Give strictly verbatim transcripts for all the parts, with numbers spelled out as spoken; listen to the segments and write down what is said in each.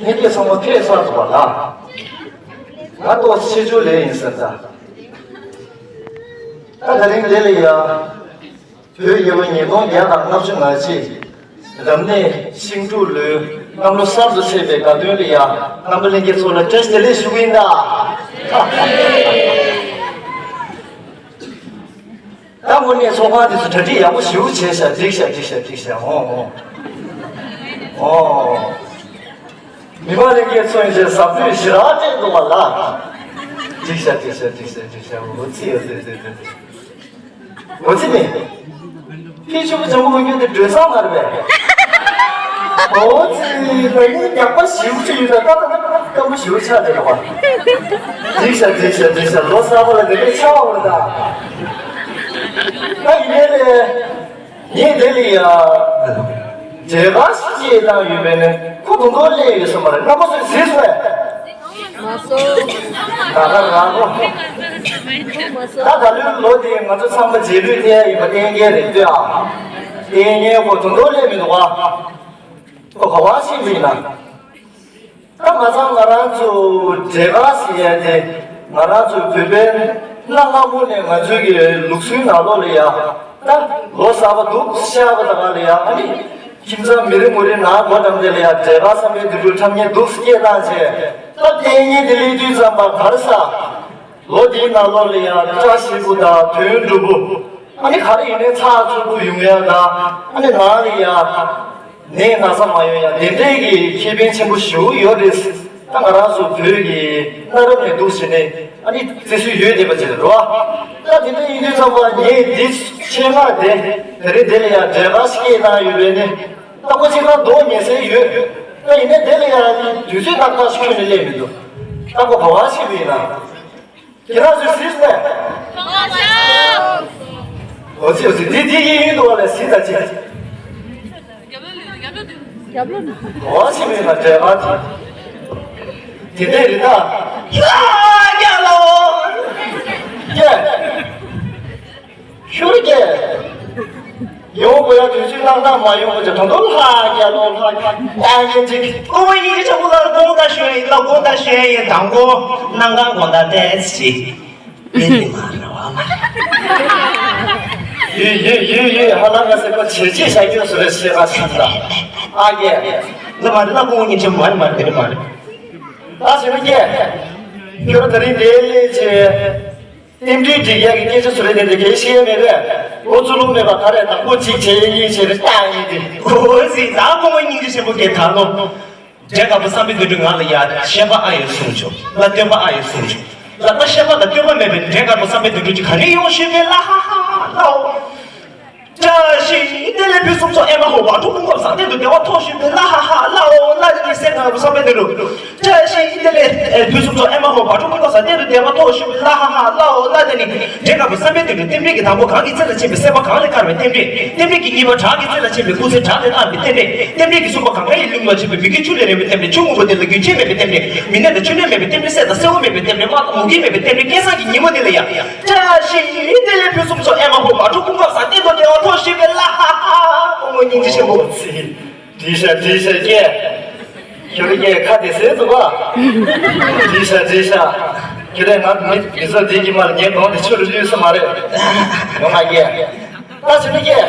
ངས་དེ་ཚང་མ་ཐད་ཚར་འདུག་པ་ལ། ང་ཏོག་ཆེ་ཆུང་ལས་ཡིན་ཟེར་ད། ད་ད་རིང་དེ་ལ་ཡ། བོད་རྒྱལ་ལོ་ཉིས་སྟོང་བརྒྱ་དང་ལྔ་བཅུ་ང་གཅིག་རབ་གནས་ཤིང་འབྲུག་ལོའི་གནམ་ལོ་གསར་དུ་ཚེས་པའི་དགའ་སྟོན་ལ་ཡ། རྣམ་པ་ལྷན་རྒྱས་ཚོ་ལ་བཀྲ་ཤིས་བདེ་ལེགས་ཞུ་གི་ཡིན་ད། ད་དངོས་གནས་ཚོགས་ཁང་འདི་ཚོ་གྲ་སྒྲིག་ཡག་པོ་ཞེ་པོ་བྱས་ཤག་འགྲིག་ཤག་འགྲིག་ཤག་འགྲིག་ཤག་འོ་འོ། འོ། མི་མང་ལྷན་རྒྱས་ཚོ་ཡིན་ཞེས་ཟབ་སྤྲོས་ཞེ་དྲག་སྤྲད་འདུག་པ་ལ། འགྲིག་ཤག་འགྲིག་ཤག་འགྲིག་ཤག་འགྲིག་ཤག་འོ་ཙི་ཡོད་ཙི་ཙི་ཙི་ཙི། འོ་ཙི་ནི། ཕི་ཆུ་བོ་ཆེན་པོ་ལྷུན་རྒྱུན་དེ་སྒྲོལ་བསམ་མ་རེད་པས། འོ་ཙི་ད་ནི་ཉག་པ་ཞེ་པོ་ཅིག་ཡོད་ད་ད་ད་སྐམ་པོ་ཞེ་པོ་ཆགས་བསྡད་འདུག་པ། འགྲིག་ཤག་འགྲིག་ཤག་འགྲིག་ཤག་ལོ་གསར་པ་ལ་དེ་འདྲའི་ཆགས་པ་རེད་ད། ད་ཡིན་ནའི་རེད། ངས་དེ་ལ་ཡ། འབྲས་དཀར་ཞིག་སྐྱེས་བཏང་ཡོད་པས་ནི་ཁོ་དུང་དུང་སླེབས་ཡོད་སོང་བ་རེད། རྣམ་པ་ཚོས་གཟིགས་སོང་ངས། མ་སོང་། ད་ག་རང་གོ། མ་སོང་། ད་ད་ལོའི་ལོ་དེ་ང་ཚོ་ཚང་མ་རྗེས་ལུས་ཐེབས་ཡིན་པ་གཏན་འཁེལ་རེད་ལྟོས་ཨ། གཏན་འཁེལ་ཁོ་དུང་དུང་སླེབས་མི་འདུག་ཨ། ཁོ་ག་བ་ཞིག་མིན་ན། ད་མ་ཚང་ང་རང་ཚོ་འབྲས་དཀར་ཟེར་ཡ་དེ་ང་རང་ཚོ་བོད་པའི་གནའ་སྔ་མོ་ནས་ང་ཚོའི་གི་ལུགས་སྲོལ་ནང་ལོགས་ལ་ཡ། ད་ལོ་གསར་པ་འདུག་ཤར་བ་དང་ལ་ཡ་ཨ་ནི། ཁྱིམ་ཚང་མི་རེ་ངོ་རེ་ནང་སྒོ་འགྲམ་དེ་ལ་ཡ་འབྲས་དཀར་བསམ་པའི་དུད་འགྲོ་ཁྲམ་ཉེ་འདུག་སྐྱེས་བཏང་བྱས། ད་གཏན་ཉེ་དེ་ལས་དུས་ཙམ་པ་གར་ས། ལོ་དེའི་ནང་ལོགས་ལ་ཡ་བཀྲ་ཤིས་པོ་དང་དོན་འགྲུབ་པོ། ཨ་ནི་ག་རེ་ཡིན་ནའི་ཚགས་ཚུད་པོ་ཡོང་ཡ་དང་ཨ་ནི་ནང་ལ་ཡ། ནད་ན་ཚ་མ་ཡོང་ཡ་དེ་འདྲའི་གི་ཁེ་ཕན་ཆེན་པོ་ཞེ་པོ་ཡོད་རེད། ད་ང་རང་ཚོ་བོད་ཀྱི་གནའ་རབས་ནས་འདུག་ཟེར་ནས་ཨ་ནི་བརྩི་སྲོལ་ཡོད་བསྡད་པ་ཅིག་རེད་རོ། ད་དེ་འདྲ་ཡིན་དུས་ཙམ་པ་ངས་འདི་ཆེད་མངགས་དེ་དེ་རིང་འདི་ལ་ཡ་འབྲས་དཀར་སྐྱེས་གནང་ཡོད་པས་ནི་ད་ཁོ་ཅིག་ད་མདོག་ཉེས་སེ་ཡོད། ད་ཡིན་ནའི་འདི་ལ་ཡ་དུས་ཚོད་ཏག་ཏག་ཞིག་ཁྱོན་ནས་སླེབས་མི་འདུག་ད་ཁོ་ག་བ་ཞིག་ཡིན་ན། ཁྱེད་རང་ཚོས་གཟིགས་ནས། ཨོ་ཙི་ཨོ་ཙི་འདི་འདི་ཡིན་ཡིན་འདུག་བ་ལས་གཟིགས་ད་ཅི། རྒྱབ་ལོ་ནི། ཨོ་ཙི་མིན་ན་འབྲས་དཀར་གྱི། དེ་འདྲས་རེད་ད། ཡ་ཡ་ལོ། ཡ། ཤུར་གྱི། ཡོང་དགོས་ཡ་དུས་ཚོད་ཏག་ཏག་མ་ཡོང་བ་ཅིག་དོན་དུ་ལྷ་རྒྱལ་ལོ་ལྷ་རྒྱལ་ཡིན་ཅིག་ཨོ་ཡིན་ཅིག་ཆོག་གོ་ལ་དགོངས་དག་ཞུ་ཡིན་ལ་དགོངས་དག་ཞུ་ཡིན་དང་གོ་གནང་གང་དགོངས་དག་ཏེ་ཅི་ཡིན་ནི་མ་ར་བ་མ་ཡེ་ཡེ་ཡེ་ཡེ་ཧ་ལ་ང་སེ་ཀོ་ཆེ་ཆེ་ཤ་ཀྱོ་སུ་རེ་ཤེ་ག་ཆ་ད་ཨ་ཡེ་ལ་མ་རེ་ལ་དགོངས་ཡིན་ཅི་མ་རེ་མ་རེ་དེ་རེ་མ་རེ་ད་ཞེ་ན་ཀྱེ་ཁྱོད་ད་རིང་དེ་ལས་ཆེ། རྟེན་འབྲེལ་འགྲིག་ཡག་གི་སྐད་ཆ་ཚོ་རེ་དེ་འདྲ་གལ་ཤེས་ཡ་མེད་པས། ལོ་ཚོ་ལུང་མེད་པ་ག་རེ་དང་པོ་གཅིག་བྱས་ཡིན་ཞེས་རེ་བཏང་ཡིན་ཏེ། འོ་ཟིག་ད་ཁོ་མོ་སྙིང་རྗེ་ཆེན་པོ་སྐད་ཐང་ནོ། འདྲེ་དཀར་པོ་བསམ་པའི་དུད་འགྲོ་ང་ལ་ཡ་བཤད་པ་ཨ་ཡེ་གསུང་ཆོག་ལ་སྟོན་པ་ཨ་ཡེ་གསུང་ཆོག་ལ་ད་བཤད་པ་ལ་སྟོན་པ་མེད་པའི་འདྲེ་དཀར་པོ་བསམ་པའི་དུད་འགྲོ་གཅིག་ག་རེ་ཡོང་ཤེས་པའི་ལ་ཧ་ཧ་ལའོ། བཀྲ་ཤིས་བདེ་ལེགས་ཕུན་སུམ་ཚོགས་ཨེ་མ་ཧོ་བ་ཕྲུག་ཀུན་སྐབས་སང་གཏན་དུ་བདེ་བ་ཐོག་ཤིག་པའི་ལ་ཧ་ཧ་ལའོ་ལ་ནི་སེ་ན་རུ་བསམ་པའི་དེ་རུ། བཀྲ་ཤིས་བདེ་ལེགས་ཕུན་སུམ་ཚོགས་ཨེ་མ་ཧོ་བ་ཕྲུག་ཀུན་སྐབས་སང་གཏན་དུ་བདེ་བ་ཐོག་ཤིག་པའི་ལ་ཧ་ཧ་ལའོ་ལ་ནི་འདྲེ་དཀར་པོ་བསམ་པའི་དེ་རུ། རྟེན་འབྲེལ་གྱི་དང་པོ་གངས་ཀྱི་རྩེ་ལ་ཕྱིན་པའི་སྲེད་པ་གངས་ལས་ཐར་བའི་རྟེན་འབྲེལ། རྟེན་འབྲེལ་གྱི་གཉིས་པ་བྲག་གི་རྩེ་ལ་ཕྱིན་པའི་སྐུ་ཚེ་བྲག་ལས་བརྟན་པའི་རྟེན་འབྲེལ། རྟེན་འབྲེལ་གྱི་གསུམ་པ་གངྒཱའི་ཀླུང་ལ་ཕྱིན་པའི་མི་དགེ་ཆུ་ལས་རིང་བའི་རྟེན་འབྲེལ། ཆུ་སྔོན་པོ་དེ་ལ་རྒྱུན་ཆད་མེད་པའི་རྟེན་འབྲེལ། མི་ནད་དང་བཅུད་ནད་མེད་པའི་རྟེན་འབྲེལ། སྲས་དང་སྲས་པོ་མེད་པའི་རྟེན་འབྲེལ། དམག་དང་མུ་གེ་མེད་པའི་རྟེན་འབྲེལ། སྐལ་བཟང་གི་ཉིན་མོ་འདི་ལ་ཡ། བཀྲ་ཤིས་བདེ་ལེགས་ཕུན་སུམ་ཚོགས་ཨེ་མ་ཧོ་བ་ཕྲུག་ཀུན་སྐབས་སང་གཏན་དུ་བདེ་བ་ཐོག་ཤིག་པའི་ལ་ཧ་ཧ། ཁོ་མོ་སྙིང་རྗེ་ཆེན་པོ། འདྲིས་ཤག་འདྲིས་ཤག་ཀྱེ། ཁྱོད་རང་ཀྱེ་ཁ་དེ་ཟེར་འདུག་ག་འདྲིས་ཤག་འདྲིས་ཤག་ཁྱོད་རང་ང་མི་མི་ཚོ་འདི་གི་མར་ངའི་གདོང་དེ་ཆུ་རུ་བླུད་ས་མ་རེད། ཡོང་ང་ཀྱེ། ད་ཕྱིན་ན་ཀྱེ།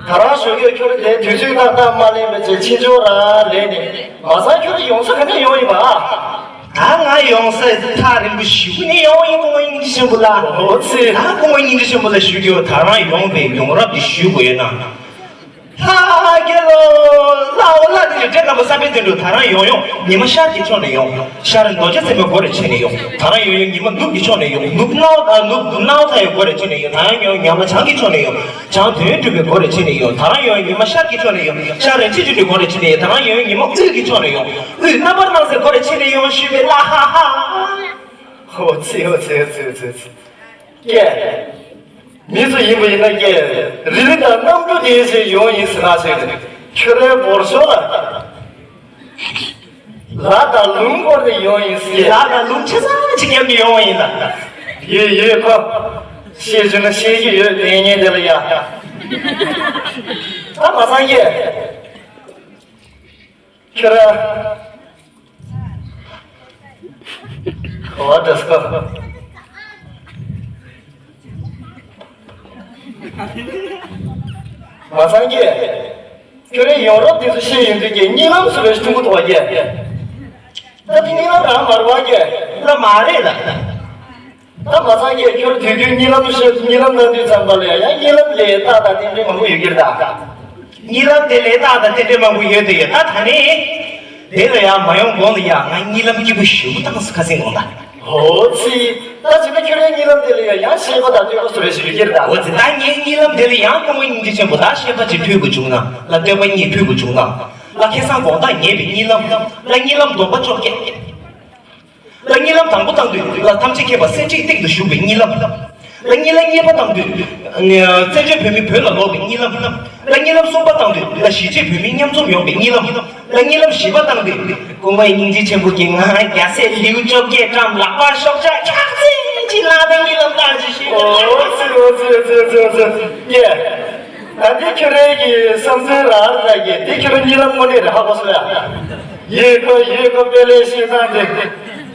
ད་རང་ཞོགས་ཀྱི་ཁྱོད་རང་དེ་དུས་ཚོད་ཏག་ཏག་མ་ལེན་པའི་ཚེ་ཕྱིན་ཆོག་ར་ལས་ནས་མ་ཚང་ཁྱོད་རང་ཡོང་ས་ག་ནས་ཡོང་ཡིན་པ། ད་ང་ཡོང་ས་ཐག་རིང་པོ་ཞིག་ནས་ཡོང་ཡིན། སྐུ་ངོ་སྙིང་རྗེ་ཆེན་པོ་ལ། འོ་ཙི། ད་སྐུ་ངོ་སྙིང་རྗེ་ཆེན་པོ་ལ་ཞུ་རྒྱུ་ད་རང་ཡོང་པའི་ཡོང་རབས་དེ་ཞུ་དགོས་ཡོད་ན། ལྷ་རྒྱལ་ལོ། ལྷའོ་ལྷ་དེ་ནི་འདྲེ་དཀར་པོ་བསམ་པའི་དོན་དུ་ད་རང་ཡོང་ཡོང་། ཉི་མ་ཤར་གྱི་ཕྱོགས་ནས་ཡོང་། ཤར་རྡོ་རྗེ་སེམས་དཔའི་སྒོ་རུ་ཕྱིན་ནས་ཡོང་། ད་རང་ཡོང་ཡོང་། ཉི་མ་ནུབ་ཀྱི་ཕྱོགས་ནས་ཡོང་། ནུབ་སྣང་བ་དང་ནུབ་སྣང་བ་མཐའ་ཡི་སྒོ་རུ་ཕྱིན་ནས་ཡོང་། ད་རང་ཡོང་ཡོང་། ཉི་མ་བྱང་གི་ཕྱོགས་ནས་ཡོང་། བྱང་དོན་གྲུབ་པའི་སྒོ་རུ་ཕྱིན་ནས་ཡོང་། ད་རང་ཡོང་ཡོང་། ཉི་མ་ཤར་གྱི་ཕྱོགས་ནས་ཡོང་། ཤར་རིན་ཆེན་འབྱུང་གནས་སྒོ་རུ་ཕྱིན་ནས་ཡོང་། ད་རང་ཡོང་ཡོང་། ཉི་མ་དབུས་ཀྱི་ཕྱོགས་ནས་ཡོང་། དབུས་རྣམ་པར་སྣང་མཛད་སྒོ་རུ་ཕྱིན་ནས་ཡོང་ཞུས་པའི་ལ་ཧ་ཧ། ཧོ་ཙི་ཧོ་ཙི་ཧོ་ཙི་ཧོ་ཙི་ཙི། ཀྱེ། མི་ཚོ་ཡིན་པ་ཡིན་ན་ཀྱེ། རི་ལི་དང་གནམ་གྲུ་དེའི་ཆེད་ཡོང་ཡིན་ཟེར་ན་ཟེར་ཏེ། ཁྱོད་རའི་བོར་ཤོག་ལ། ལ་དང་ལུང་བསྐོར་ནས་ཡོང་ཡིན་ཟེར། ལ་དང་ལུང་ཆ་ཚང་ཅིག་བརྒྱབ་ནས་ཡོང་བ་ཡིན་ལ། ཡོད་ཡོད་ཁོ། བཤད་རྒྱུ་ན་བཤད་རྒྱུ་ཡོད་དེ་ཉིན་དེ་ལ་ཡ། ད་མ་ཚང་ཀྱེ། ཁྱོད་ར། འོ་འདྲ་སོ། མ་སངས་རྒྱས། ཁྱོད་རའི་ཡོ་རོབ་དེ་ཚོ་ཤེས་ཡོང་དུས་ཀྱི་གཉིད་ལམ་སུ་རེ་ཐུང་གུ་ཐོག་རྒྱས། ད་དེ་གཉིད་ལམ་རང་མ་རེད་བ་རྒྱས། ལ་མ་རེད་ལ། ད་མ་སངས་རྒྱས་ཁྱོད་དུས་དུས་གཉིད་ལམ་ཤེས་གཉིད་ལམ་གནང་དུས་ཙམ་པ་ལ་ཡང་གཉིད་ལམ་ལས་རྟགས་དང་རྟེན་འབྲེལ་མང་པོ་ཡོད་ཀྱི་རེད་ད། གཉིད་ལམ་དེ་ལས་རྟགས་དང་རྟེན་འབྲེལ་མང་པོ་ཡོད་དེ་ཡོད་ད་ད་ནི། དེ་ལ་ཡང་མ་ཡོང་གོང་ལ་ཡང་ང་གཉིད་ལམ་སྐྱིད་པོ་ཞེ་པོ་བཏང་སོང་ཁ་སེང་གོང་ད། ཧོ་ཙི། ད་ཅི་ན་ཁྱོད་རའི་གཉིད་ལམ་དེ་ལ་ཡང་ཡང་ཤེས་པ་དང་བསྟོད་པ་སུ་རེ་ཞིག་ཡོད་ཀྱི་རེད་ད། ཧོ་ཙི་ད་ངའི་གཉིད་ལམ་དེ་ལ་ཡང་སྐུ་ངོ་སྙིང་རྗེ་ཆེན་པོ་ད་ཤེས་པ་ཅིག་ཐོས་དགོས་བྱུང་ན་ལ་བསྟོད་པ་གཉིས་ཐོས་དགོས་བྱུང་ན་ལ་ཁ་སང་དགོང་དག་ཉལ་བའི་གཉིད་ལམ་ལ་གཉིད་ལམ་སྡོམ་པ་བཅོ་བརྒྱད། ལ་གཉིད་ལམ་དང་པོ་བཏང་དུས་ལ་ཐམས་ཅད་མཁྱེན་པ་སེམས་ཁྲིད་སྟེང་དུ་བཞུགས་པའི་གཉིད་ལམ། ལ་གཉིད་ལམ་གཉིས་པ་བཏང་དུས། བཙན་བྱོལ་བོད་མི་བོད་ལ་ལོག་པའི་གཉིད་ལམ། ལ་གཉིད་ལམ་གསུམ་པ་བཏང་དུས་ལ་གཞིས་བྱེས་བོད་མི་མཉམ་འཛོམས་ཡོང་པའི་གཉིད་ལམ། ལ་གཉིད་ལམ་བཞི་པ་བཏང་དུས། སྐུ་ངོ་སྙིང་རྗེ་ཆེན་པོ་གིས་ང་རྒྱལ་སྲས་ལེའུ་བཅོ་བརྒྱད་བཀྲམ་ལག་པར་ཤོག་ཆག་ཁྱག་ཚིག་ཅིག་ལངས་པའི་གཉིད་ལམ་བཏང་ཅིག་ཞུས། ཨོ་ཙི་ཨོ་ཙི་ཨོ་ཙི་ཨོ་ཙི་ཨོ་ཙི། ཡེ། ད་འདི་ཁྱོད་རའི་གི་བསམ་ཚུལ་རང་རེད་ད་གི་འདི་ཁྱོད་རའི་གཉིད་ལམ་དངོས་གནས་རེད་ཧ་གོ་སོང་ཡ། ཡེ་ཁོ་ཡེ་ཁོ་དཔེ་ལས་ཤེས་སྟངས་འདི།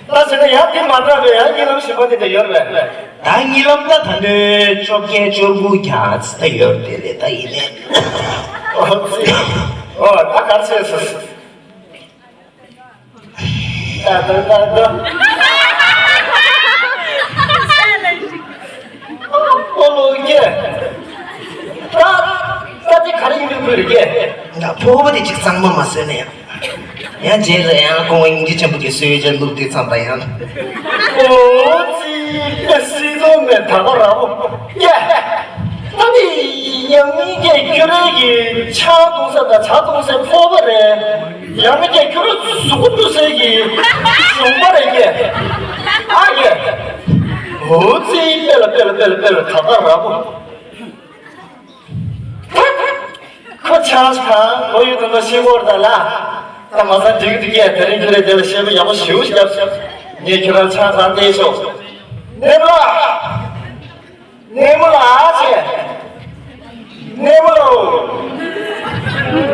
ད་བྱས་ན་ཡང་འདི་མ་འདྲ་བའི་ཡང་གཉིད་ལམ་གཞན་པ་འདི་འདྲ་ཡོད་རེད་པས། ད་གཉིད་ལམ་ད་ད་འདོད་བཅོ་བརྒྱད་བཅུ་དགུ་གྱ་ཚ་ད་ཡོད་རེད་ལས་ད་ཡིན་ནས། ཨོ་ཙི། ཨོ་ད་གར་བྱས་སོ། ད་ད་ད་ད། ཨོ་ལོ་ཀེ། ད་ད་དེ་ག་རེ་ཡིན་པའི་ཁུལ་རེད་ཀེ། ད་ཕོར་པ་དེ་ཅིག་གཙང་མ་མ་བཟོས་ན་ཡང་། ཡང་རྗེས་ལ་ཡང་སྐུ་ངོ་སྙིང་རྗེ་ཆེན་པོ་གིས་གསོལ་ཇ་བླུགས་དུས་ཙམ་པ་ཡང་། ཨོ་ཙི་ཀེ་སྲིད་དོན་མེད་ད་ག་ར་བོ་ཀེ། ད་ནི་ཡང་མིན་ཀེ་ཁྱོད་རའི་གི་ཆང་འཐུང་ས་དང་ཇ་འཐུང་སའི་ཕོར་པ་རེད། ཡང་མིན་ཀེ་ཁྱོད་རའི་གཟུགས་པོ་བཀྲུ་སའི་གི་ཞོན་པ་རེད་ཀེ། ཨ་ཀེ། ཨོ་ཙི་དཔེ་ལ་དཔེ་ལ་དཔེ་ལ་དཔེ་ལ་ད་ག་ར་བོ། ཁོ་ཆང་ཁང་ལོ་ཡུན་དུ་ལོ་ཤི་བོར་ད་ལ། ད་མ་ས་འགྲིག་འདུག་ཀེ་དེ་རིང་ཁྱོད་རའི་དེ་ལ་བཤད་པ་ཡག་པོ་ཞེ་པོ་ཞིག་བརྒྱབ། ངས་ཁྱོད་རང་ཆང་ཁང་བལྟས་ཆོག་ནེ་མོ་ལགས། ནེ་མོ་ལགས་ཟེར། ནེ་མོ་ལོ།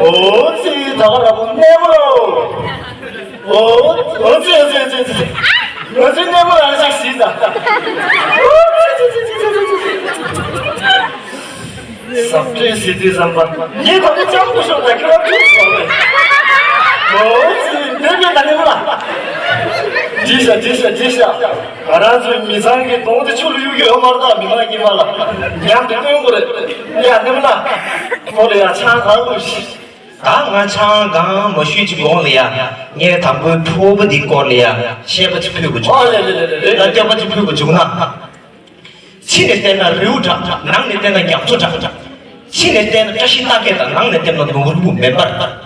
ཨོ་ཙི་ད་ག་ར་བོ་ནེ་མོ་ལོ། ཨོ་ཨོ་ཙི་ཨོ་ཙི་ཨོ་ཙི་ཨོ་ཙི། ཨོ་ཙི་ནེ་མོ་ལགས་ཟེར་ཟིག་ད། ཟབ་སྤྲོས་ཟེར་དུས་ཙམ་པ་ངས་ད་ནི་ལྕམ་སྐུ་ཞབས་དང་ཁྱོད་རང་ཐུག་སོང་བས། ཨོ་ཙི་འདོད་པའི་ད་ནི་མོ་ལ། འགྲིག་ཤག་འགྲིག་ཤག་འགྲིག་ཤག་ང་རང་ཚོའི་མི་ཚང་གི་གདོང་དེ་ཆུ་ལ་གཡུག་གི་ཡོད་མ་རེད་ད། མི་མང་གཉིས་མ་ལ་མཉམ་དུ་སྟོན་དགོས་རེད། ཡ་ནི་མོ་ལ། ཁོ་ལ་ཡ་ཆང་གང་བླུགས་ཤིག་ད་ང་ཆང་གང་མ་ཞུས་ཀྱི་གོང་ལ་ཡ། ངས་དང་པོའི་ཕོར་པ་འདི་སྐོར་ལ་ཡ་བཤད་པ་ཅིག་ཕུལ་དགོས་བྱུང་། ཨ་ལེ་ལེ་ལེ་ལེ་ལེ། ད་སྐྱབས་པ་ཅིག་ཕུལ་དགོས་བྱུང་ན། ཕྱི་ནས་བལྟས་ན་རི་བོ་འདྲ། ནང་ནས་བལྟས་ན་རྒྱ་མཚོ་འདྲ། ཕྱི་ནས་བལྟས་ན་བཀྲ་ཤིས་རྟགས་བརྒྱད་དང་། ནང་ནས་བལྟས་ན་ནོར་བུ་མེ་འབར།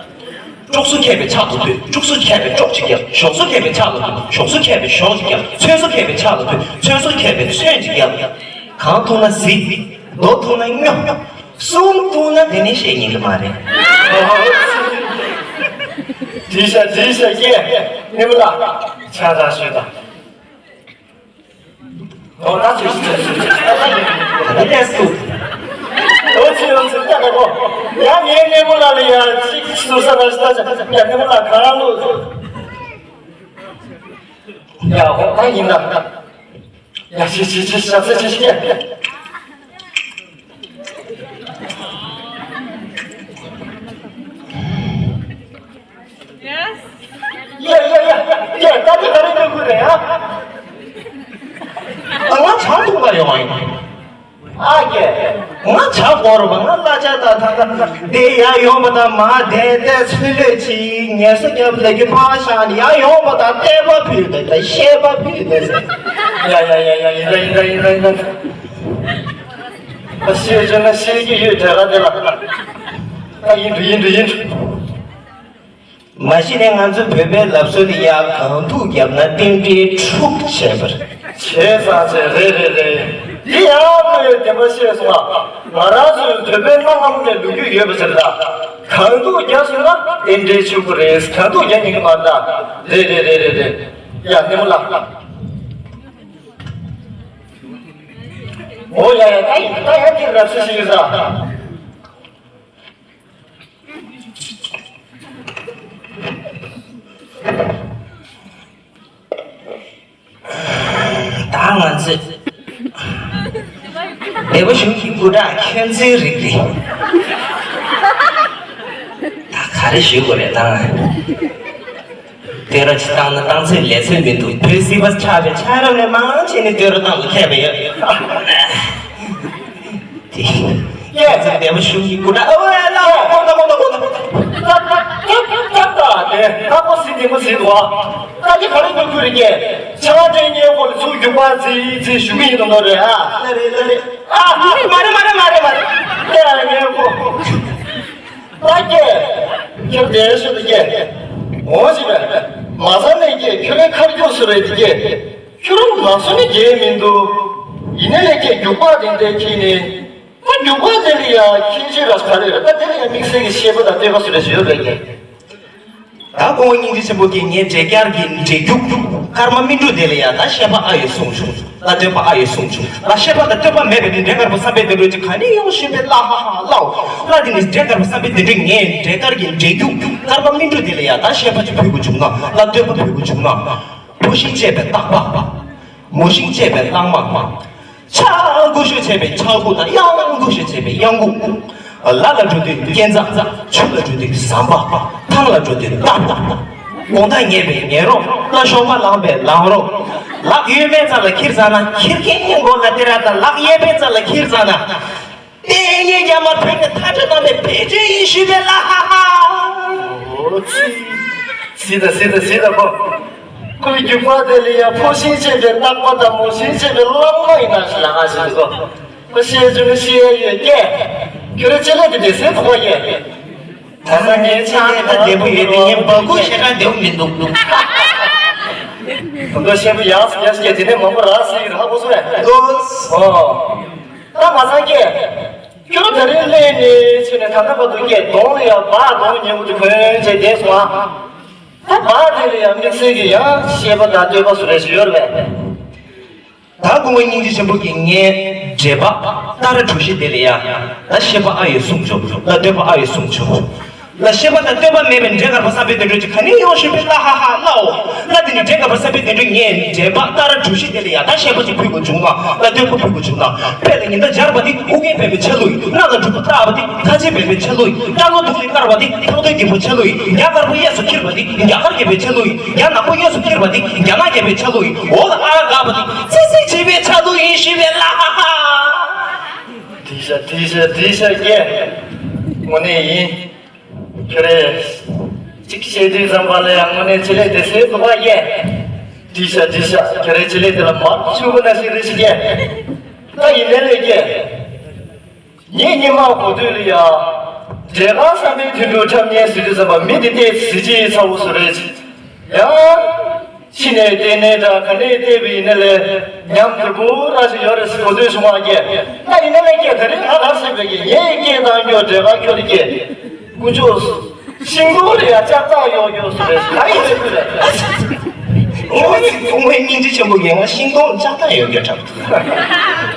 དཀྲོགས་སོ་མཁས་པའི་ཕྱག་ཏུ་ཐོན། དཀྲོགས་སོ་མཁས་པའི་ཅོག་ཅིག་རྒྱབ། ཞོགས་སོ་མཁས་པའི་ཕྱག་ལ་ཐོན། ཞོགས་སོ་མཁས་པའི་ཞོག་ཅིག་རྒྱབ། ཚོན་སོ་མཁས་པའི་ཕྱག་ལ་ཐོན། ཚོན་སོ་མཁས་པའི་ཚོན་ཅིག་རྒྱབ། གང་འཐུང་ན་གཟིག་རྡོ་འཐུང་ན་སྨྱོ། གསུམ་འཐུང་ན་དེ་ནི་བཤད་ཉན་གི་མ་རེད། འགྲིག་ཤག་འགྲིག་ཤག་ཀེ། ནི་མོ་ལ་ཆང་རག་ཞུས་དང་། ཨོ་ད་ཅིག་ཅིག་ཅིག་ཅིག་ཅིག་ད་ད་ཡིན། ད་ལྟ་སུ། ཨོ་ཅི་ཨོ་ཅི་ད་ད་གོ། ཡ་ངའི་ནེ་མོ་ལ་ལ་ཡ་ཅིག་སུ་ས་ན་ཞི་ད་ཅི་ཡ་ནེ་མོ་ལ་ག་རང་ལུ། ཡ་ཨོ་ད་ཡིན་ད། ཡ་ཅིག་ཅིག་ཅིག་ཞབས་ས་ཅིག་ཅིག Yes. ཡ་ཡ་ཡ་ཡ། ད་དེ་ག་རེ་ཉོ་དགོས་རེད་ཡ། ཨ་ང་ཆང་འཐུང་ག་ཡོང་ཡིན། ཨ་ཀེ། ང་ཆང་དགོས་རེད་པ། ང་གླ་ཆ་ད་ད་ད་དེ་ཡ་ཡོང་པ་ད་མ་དེ་དེ་ཚུན་ལས་ཅིག་ངལ་གསོ་རྒྱབ་ལས་ཀྱི་ཕ་ཤ་ནི་ཡ་ཡོང་པ་ད་བལྟས་པ་ཕུལ་ཏེ་ད་བཤད་པ་ཕུལ་ཏེ། ཡ་ཡ་ཡ་ཡ་ཡིན་ད་ཡིན་ད་ཡིན་ད་ཡིན་ད། ད་བཤད་བྱས་ན་བཤད་ཀྱི་ཡོད་དྲན་ག་དེ་ལ། ད་ཡིན་འགྲོ་ཡིན་འགྲོ་ཡིན་འགྲོ། མ་གཞི་ནས་ང་ཚོ་བོད་པའི་ལབ་སྲོལ་དེ་ཡ་གང་ཐུག་བརྒྱབ་ན་རྟེན་འབྲེལ་འཁྲུག་བྱས་པ་རེད། བྱས་ཙང་བྱས་རེད་རེད་རེད། འདི་ཡང་ཁོས་བདེན་པ་བཤད་སོང་ང་། ང་རང་ཚོའི་བོད་པའི་གནའ་སྔ་མོ་ནས་ལོ་རྒྱུས་ཡོད་པ་ཟེར་ད། གང་ཐུག་བརྒྱབ་སོང་ན་རྟེན་འབྲེལ་འཁྲུག་གི་རེད། གང་ཐུག་བརྒྱབ་ཉན་གི་མ་རེད་ད། རེད་རེད་རེད་རེད་རེད། ཡ་ནེ་མོ་ལགས། འོ་ཡ་ཡ་ད་ཡིན་ད་ཡ་འདི་རབ་ཤི་ཤི་ཡོད་ད། ང་ཚོས་འདས་པོ་གཞུང་གི་སྐུ་དྲག་ཁྱོད་ཚོའི་རིགས་རེད། ད་ག་རེ་ཞུ་དགོས་རེད་ད། བསྟོད་ར་ཅིག་བཏང་ན་བཏང་ཚོད་ལས་ཚོད་མི་འདུག་བོད་སྲིད་པ་ཆགས་པའི་ཆ་རབས་ནས་མང་ཆེ་ནས་བསྟོད་ར་བཏང་དགོས་ཁེལ་བ་ཡོད། དེ། ཡ་ཚེ་འདས་པོ་གཞུང་གི་སྐུ་དྲག་ཨ་ཝེ་ལ་ཁོང་ད་ཁོང་ད་ཁོང་ད། ད་ད་ད་ད་ད་དེ་ད་པོ་སྲིད་དེ་མོ་སྲིད་དོ། ད་ཅི་ག་རེ་འདུག་ཁུ་རེ་ཀྱེ། ཆ་བ་དྲན་ཉེ་ཧོ་ལ་ཚུགས་རྒྱུག་པ་ཚིག་ཚིག་ཞུ་གི་ཡིན་ནོ་རེད་ཨ། ལ་རེད་ལ་རེད། ཨ་མ་རེད་མ་རེད་མ་རེད་མ་རེད། དེ་ཡ་ཉེ་ཧོ། ད་ཀྱེ། ཁྱོད་དེ་ཤོད་དེ་ཀྱེ། འོ་ཞིག་མ་ས་ནས་ཀྱེ་ཁྱོད་རའི་ཁར་རྒྱུག་སུ་རེད་དེ་ཀྱེ། ཁྱོད་རང་ལག་སོ་ནི་རྒྱལ་མི་འདུག་ཡིན་ནའི་ལས་ཀྱི་རྒྱུག་པ་དེ་འདྲ་ཁྱེར་ནས། ཁོ་རྒྱུག་པ་དེ་ལ་ཡ་ཁྱེད་ཆོས་ར་ག་རེ་རེད་ད་དེ་ལ་ཡ་དམིགས་བསལ་གྱི་བཤད་པ་དང་བསྟོད་པ་སུ་རེ་ཞུ་ཡོད་རེད་ཀྱི། ད་སྐུ་ངོ་སྙིང་རྗེ་ཆེན་པོ་གིས་ངའི་འབྲས་སྐྱར་གྱི་འབྲས་རྒྱུག་སྐར་མ་སྨིན་དྲུག་དེ་ལ་ཡ་ད་བཤད་པ་ཨ་ཡོད་གསུངས་བྱུང་། ལ་བསྟོད་པ་ཨ་ཡོད་གསུངས་བྱུང་། ལ་བཤད་པ་དང་བསྟོད་པ་མེད་པའི་དེ་འདྲའི་དཀར་པོ་བསམ་པའི་དོན་འགྲུབ་ཅིག་ག་ནས་ཡོང་ཞུས་པའི་ལ་ཧ་ཧ་ལའོ། ལ་དེ་ནི་འདྲའི་དཀར་པོ་བསམ་པའི་དོན་འགྲུབ་ངའི་འབྲས་སྐྱར་གྱི་འབྲས་རྒྱུག་སྐར་མ་སྨིན་དྲུག་དེ་ལ་ཡ་ད་བཤད་པ་ཅིག་ཕུལ་དགོས་བྱུང་ན་ལ་བསྟོད་པ་ཕུལ་དགོས་བྱུང་ན། ཕོ་ཤིང་བཅད་པའི་སྟག་པ། མོ་ཤིང་བཅད་པའི་གླང་མ། ཆ་འགུ་ཤོས་བྱས་པའི་ཆ་འགུ་དང་གཡང་འགུ་ཤོས་བྱས་པའི་གཡང་འགུ། ལ་ལ་འགྲོ་དུས་རྐྱེན་ཚ། ཆུ་ལ་འགྲོ་དུས་ཟམ་པ། ཐང་ལ་འགྲོ་དུས་སྟག་པ། དགོང་དག་ཉལ་བའི་ཉལ་རོགས། ལ་ཤོག་པ་ལངས་པའི་ལངས་རོགས། ལག་གཡས་པའི་རྩ་ལ་ཁྱེར་ཙ་ན་ཁྱེར་མཁན་མགོ་ལ་སྟེར་ར་དང་ལག་གཡས་པའི་རྩ་ལ་ཁྱེར་ཙ་ན། དེ་ངས་རྒྱ་མ་བོད་ནས་མཐའ་སྐྲོད་བཏང་བའི་བེད་སྤྱོད་ཡིན་ཞུས་པའི་ལ་ཧ་ཧ། འོ་ཙི། ཙི་ད་ཙི་ད་ཙི་ད་ཁོ། ཁོའི་རྒྱུག་པ་དེ་ལ་ཡ་ཕོ་ཤིང་བཅད་པའི་སྟག་པ་དང་མོ་ཤིང་བཅད་པའི་གླང་མ་ཡིན་ན་ཞིག་ལ་ཧ་ཞིག་འདུག་གོ། ཁོ་བཤད་རྒྱུ་ནི་བཤད་ཡ་ཡོད་ཀྱེ། ཁྱོད་རང་ཅི་ལ་དེ་བསྡད་སའི་ཐོག་ཡ། ད་ས་ངའི་ཆེད་ལས་ད་བདེ་པོ་ཡོད་དེ་ངས་འབའ་ཁུག་ཞེ་དྲག་བདེ་པོ་མི་འདུག་ད་ཤེས་པ་ཡག་ཡག་སྐད་དེ་ནས་མང་པོ་རག་སྲིད་རག་པོ་སོ་ཡ། ཨོ། ད་མ་ཚང་ཀྱེ། ཁྱོད་ད་རིང་སླེབས་ནས་ཕྱིན་ནས་ད་ལྟ་བར་དུ་ཀྱེ་གདོང་ལ་ཡང་འབག་གདོང་ཉེ་བོ་དེ་གོན་བྱས་བསྡད་སོང་ཨ། ད་འབག་དེ་ལ་ཡང་དམིགས་བསལ་གྱི་ཡང་བཤད་པ་དང་བསྟོད་པ་སུ་རེ་ཞིག་ཡོད་རེད་པས། ད་སྐུ་ངོ་སྙིང་རྗེ་ཆེན་པོ་གིས་ངའི་འགྲེལ་པ་ཏ་ར་གྲུ་བཞི་དེ་ལ་ཡང་ད་བཤད་པ་ཨ་ཡོད་གསུངས་བྱུང་། ད་བསྟོད་པ་ཨ་ཡོད་གསུངས་བྱུང་། ལ་བཤད་པ་དང་བསྟོད་པ་མེད་པའི་འདྲེ་དཀར་པོ་བསམ་པའི་དོན་འགྲུབ་ཅིག་ག་ནས་ཡོང་ཞུས་པའི་ལ་ཧ་ཧ་ལའོ། ལ་དེ་ནི་འདྲེ་དཀར་པོ་བསམ་པའི་དོན་འགྲུབ་ངས་འགྲེལ་པ་ཏ་ར་གྲུ་བཞི་དེ་ལ་ཡང་ད་བཤད་པ་ཅིག་ཕུལ་དགོས་བྱུང་ན་ལ་བསྟོད་པ་ཕུལ་དགོས་བྱུང་ན། དཔེ་ལ་ཉི་ཟླ་སྦྱར་བ་དེ་ཨུ་རྒྱན་པད་མའི་ཆ་ལུགས་ཡིན། སྣ་ལ་འབྲུ་བ་བཏགས་པ་དེ་ཁ་ཆེ་པད་མའི་ཆ་ལུགས་ཡིན། སྐྲ་ལོ་དུག་ལས་དཀར་བ་དེ་ཐང་སྟོད་རྒྱལ་པོའི་ཆ་ལུགས་ཡིན། རྒྱ་དཀར་པོ་གཡས་སུ་འཁྱིལ་བ་དེ་རྒྱ་གར་རྒྱལ་པོའི་ཆ་ལུགས་ཡིན། རྒྱ་ནག་པོ་གཡས་སུ་འཁྱིལ་བ་དེ་རྒྱ་ནག་རྒྱལ་པོའི་ཆ་ལུགས་ཡིན། འོག་ལ་ཨ་ར་དགག་པ་དེ་ཚིག་ཚིག་བྱེད་པའི་ཆ་ལུགས་ཡིན་ཞུས་པའི་ལ་ཧ་ཧ། དེ་ཤ་དེ་ཤ་དེ་ཤ་ཀྱེ། དངོས་གནས་ཡིན། ཁྱོད་རེ། གཅིག་བཤད་དུས་ཙམ་པ་ལ་ཡང་དངོས་གནས་ཆེད་ལས་དེ་སེ་འདུག་པ་ཀྱེ། དེ་ཤ་དེ་ཤ་ཁྱོད་རེ་ཆེད་ལས་དེ་ལ་མར་ཆུ་བུ་ན་ཞིག་རེ་ཞིག་ཀྱེ། ད་ཡིན་ནའི་ལས་ཀྱེ། ངས་སྙན་མ་གོ་དུས་ལ་ཡ། འབྲས་དཀར་བསམ་པའི་དོན་འགྲུབ་འཁྲབ་མཁན་ཟེར་དུས་ཙམ་པ་མི་དེ་ལྟས་གཟི་བརྗིད་ཚ་བོ་བཟོ་རེད། ཡང་། ཕྱི་ནས་བལྟས་ནས་འདྲ་ག་ནས་བལྟས་པ་ཡིན་ན་ལས་ཉམས་དུ་པོ་ར་ཞིག་ཡོད་རེད་ཟེར་གོ་དུས་བྱུང་བ་ཀྱེ། ད་ཡིན་ན་ལས་ཀྱེ་ད་རིང་ང་ར་ཟེར་བའི་ཀྱེ་ངའི་སྐད་བཏང་རྒྱུ་འབྲས་དཀར་ཁྱོད་ཀྱེ། དཀོན་མཆོག་ཤིང་སྡོང་ལ་ཡང་ལྕགས་ཐག་གཡོག་རྒྱུ་ཟེར་བས་ད་ཡིན་ཟེར་དུས་རེད། ཨོ་ཙི་ཁོང་མོའི་སྙིང་རྗེ་ཆེན་པོ་ཡིན་ང་ཤིང་སྡོང་ལ་ལྕགས་ཐག་གཡོག་རྒྱུ་འདྲ་པོ་འདུག་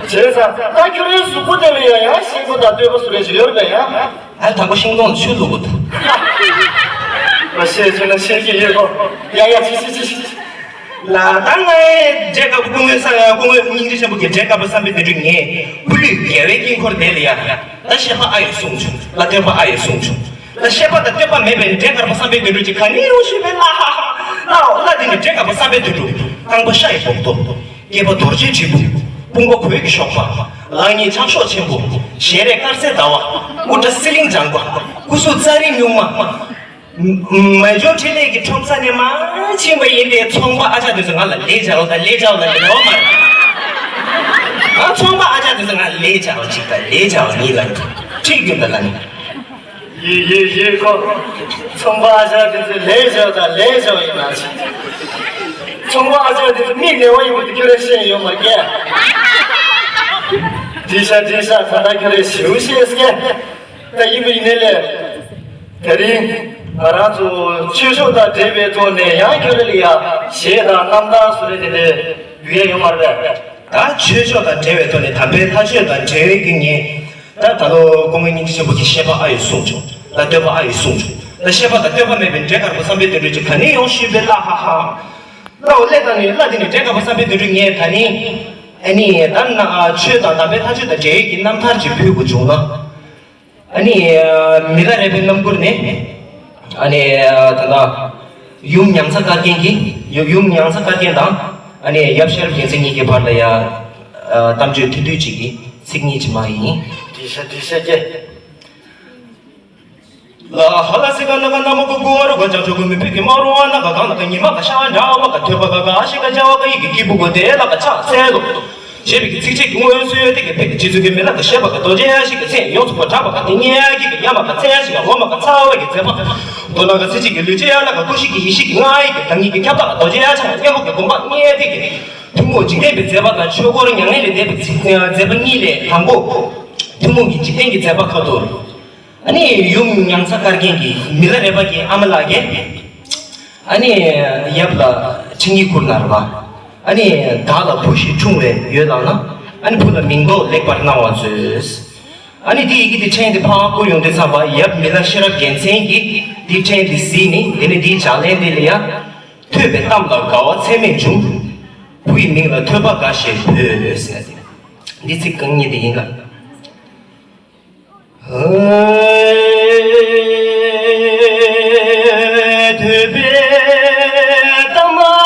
བྱས་ཙང་ད་ཁྱོད་རའི་གཟུགས་པོ་དེ་ལ་ཡང་ཡང་ཤིང་སྡོང་དང་ལྟོས་པ་སུ་རེ་ཞིག་ཡོད་རེད་ཡང་། ཨ་དང་པོ་ཤིང་སྡོང་ལ་ཆུ་བླུག་དགོས་འདུག་མ་བཤད་བྱས་ན་བཤད་ཀྱི་ཡོད་དོ། ཡ་ཡ་ཆི་ཆི་ཆི་ཆི། ལ་ད་ངའི་འབྲས་དཀར་པོ་སྐུ་ངོའི་ས་སྐུ་ངོའི་སྙིང་རྗེ་ཆེན་པོ་གི་འབྲས་དཀར་པོ་བསམ་པའི་དོན་འགྲུབ་ངས་སྐུ་ལུས་རྒྱལ་བའི་དཀྱིལ་འཁོར་དེ་ལ་ཡ། ད་བཤད་པ་ཨ་ཡོད་གསུངས་བྱུང་། ལ་བསྟོད་པ་ཨ་ཡོད་གསུངས་བྱུང་། ལ་བཤད་པ་དང་བསྟོད་པ་མེད་པའི་འབྲས་དཀར་པོ་བསམ་པའི་དོན་འགྲུབ་ཅིག་ག་ནས་ཡོང་ཞུས་པའི་ལ་ཧ་ཧ། ལའོ་ལ་དེ་ནི་འབྲས་དཀར་པོ་བསམ་པའི་དོན་འགྲུབ། རྐང་པ་ཤ་ཡི་སྦོག་ཏོ། སྐེད་པ་རྡོ་རྗེ་དྲིལ་བུ། དཔུང་པ་གོས་ཀྱི་གཤོག་པ། ལག་གཉིས་ཕྱག་ཤོག་ཆེན་པོ། ཞལ་རས་དཀར་གསལ་ཟླ་བ། དབུ་སྐྲ་སི་ལིང་ལྗང་པ། སྐུ་གཟུགས་རྩ་རིང་སྨྱུག་མ། མ་འཇོག་འཕྲིན་ལས་ཀྱི་ཁྲོམ་ས་ནས་མར་ཕྱིན་པ་ཡིན་ཏེ་ཚོང་པ་ཨ་ཅག་དེ་ཚོ་ང་ལ་ལས་བྱའོ་ད་ལས་བྱའོ་ལ་ཡིན་ནོ་མ་རེད། ཨ་ཚོང་པ་ཨ་ཅག་དེ་ཚོ་ང་ལས་བྱའོ་གཅིག་དང་ལས་བྱའོ་གཉིས་ལ་ཁྲིད་རྒྱུ་འདི་ལ་ནི། ཡེ་ཡེ་ཡེ་ཁོ། ཚོང་པ་ཨ་ཅག་དེ་ཚོ་ལས་བྱའོ་ད་ལས་བྱའོ་ཡིན་ན་ཅི། ཚོང་པ་ཨ་ཅག་དེ་ཚོ་མིག་ནེ་བ་ཡིན་པ་དེ་ཁྱོད་རང་ཤེས་ཡོད་མ་རེད། དེ་ཤ་དེ་ཤ་ད་ལྟ་ཁྱོད་རང་ཞེའུ་ཤེས་སྐད། ད་ཡིན་པ་ཡིན་ནའི་ལས། དེ་རིང་ང་རང་ཚོ་ཆོས་ཕྱོགས་དང་འབྲེལ་བའི་ཐོག་ནས་ཡང་ཁྱོད་ར་ལ་ཡ་གཞས་དང་རྣམ་ཐར་སུ་རེ་དེ་འདྲའི་འབུལ་ཡས་ཡོད་མ་རེད་པས། ད་ཆོས་ཕྱོགས་དང་འབྲེལ་བའི་ཐོག་ནས་དམ་པའི་ལྷ་ཆོས་དང་འབྲེལ་བའི་གི་ངས་ད་ད་ལོ་སྐུ་ངོ་སྙིང་རྗེ་ཆེན་པོ་གི་བཤད་པ་ཨ་ཡོད་གསུངས་བྱུང་། ད་བསྟོད་པ་ཨ་ཡོད་གསུངས་བྱུང་། ད་བཤད་པ་དང་བསྟོད་པ་མེད་པའི་འབྲས་དཀར་པོ་བསམ་པའི་དོན་འགྲུབ་ཅིག་ག་ནས་ཡོང་ཞུས་པའི་ལ་ཧ་ཧ། བླ་འོ་ལས་དང་ནི་བླ་དེ་ནི་འདྲེ་དཀར་པོ་བསམ་འཕེལ་དོན་གྲུབ་ངས་ད་རིང་ཨ་ནི་ད་ན་ཆོས་དང་དམ་པའི་ལྷ་ཆོས་དང་འབྲེལ་ཡོད་ཀྱི་རྣམ་ཐར་ཅིག་ཕུལ་དགོས་བྱུང་ན། ཨ་ནི་མི་ལ་རས་པའི་རྣམ་མགུར་ནས་ཨ་ནི་ད་ལྟ་ཡུམ་མྱང་ཚ་དཀར་རྒྱན་གྱི་ཡུམ་ཡུམ་མྱང་ཚ་དཀར་རྒྱན་དང་ཨ་ནི་ཡབ་ཤེས་རབ་རྒྱལ་མཚན་གཉིས་ཀྱི་བར་ལ་ཡ་གཏམ་བརྗོད་ཐུང་ཐུང་ཅིག་གི་ཚིག་གཉིས་ཅིག་མ་ཡིན། དེ་ཤ་དེ་ཤ་ཀྱེ། ལ་ཧ་ལ་སི་ཀ་ན་ག་ན་མོ་གུ་གུ་ཨ་རུ་ག་ཅག་ཆོ་གུ་མི་ཕི་གི་མ་རུ་ཨ་ན་ག་གང་ན་ག་ཉི་མ་ག་ཤ་འདྲ་བ་ག་ཐོད་པ་ག་ག་ཤི་ག་ཇ་བ་ག་ཡི་གི་སྐྱིད་པུ་གོ་དེ་ལ་ག་ཆག་ཚལ་ལོ། ཞེས་པའི་གི་ཚིག་བཅད་ཀྱི་སྔོན་སོས་དེ་གི་ཕི་གི་རྗེ་བཙུན་གི་མི་ལ་ག་ཤེས་པ་ག་རྡོ་རྗེ་ཡ་ཤི་ག་ཚེ་ཡོངས་སུ་གོ་དྲག་པ་ག་དེ་ཉེ་ཡ་གི་ག་ཉ་མ་ག་ཚལ་ཡ་ཤི་ག་འོ་མ་ག་ཚ་བ་གི་མཛད་པ་མདོ་ན་ག་ཚེ་གཅིག་གི་ལུས་ཅེ་ཡ་ལ་ག་ཀུ་ཤི་གི་ཡི་ཤི་གི་ང་ཡི་གི་ད་ཉིད་ཀྱི་ཁྱབ་བདག་ག་རྡོ་རྗེ་ཡ་ཆ་ག་སྙན་པོ་གི་དགོངས་པ་ཉེ་དེ་གི་ཐུན་མོང་འཇིག་རྟེན་པའི་མཛད་པ་དང་ཆོས་འཁོར་མྱ་ངན་ལས་འདས་པའི་ཚིག་མཛད་པ་གཉིས་ལས་དང་པོ། ཐུན་མོང་གི་འཇིག་རྟེན་གྱི་མཛད་པ་ཁ་ཐོར། ཨ་ནི་ཡུམ་མྱང་ཚ་དཀར་རྒྱན་གྱིས་མི་ལ་རས་པ་གི་ཨ་མ་ལགས་ཀྱིས་ཨ་ནི་ཡབ་ལ་འཕྲིན་ཡིག་བསྐུར་ན་ར་བ། ཨ་ནི་བདག་ལ་བུ་ཞིག་འཁྲུངས་བས་ཡོད་ལགས་ན་ཨ་ནི་བུ་ལ་མིང་འདོགས་ལེགས་པར་གནང་བར་མཛོད། ཨ་ནི་དེ་ཡི་གེ་དེ་ཕྲེང་དེ་ཕར་བསྐུར་ཡོང་དུས་ཙམ་པ་ཡབ་མི་ལ་ཤེས་རབ་རྒྱལ་མཚན་གྱིས་དེ་ཕྲེང་དེ་གཟིགས་ནས་དེ་ནས་དེའི་ལྗགས་ལན་དེ་ལ་ཡ། ཐོས་པའི་གཏམ་ལ་དགའ་བ་ཚད་མེད་བྱུང་། བུ་ཡི་མིང་ལ་ཐོས་པ་དགའ་ཞེས་འབོད་ཟེར་ཏེ། འདི་ཚིག་རྐང་གཉིས་དེ་ཡིན་ལ། ཐོས་པའི་གཏམ་ལ།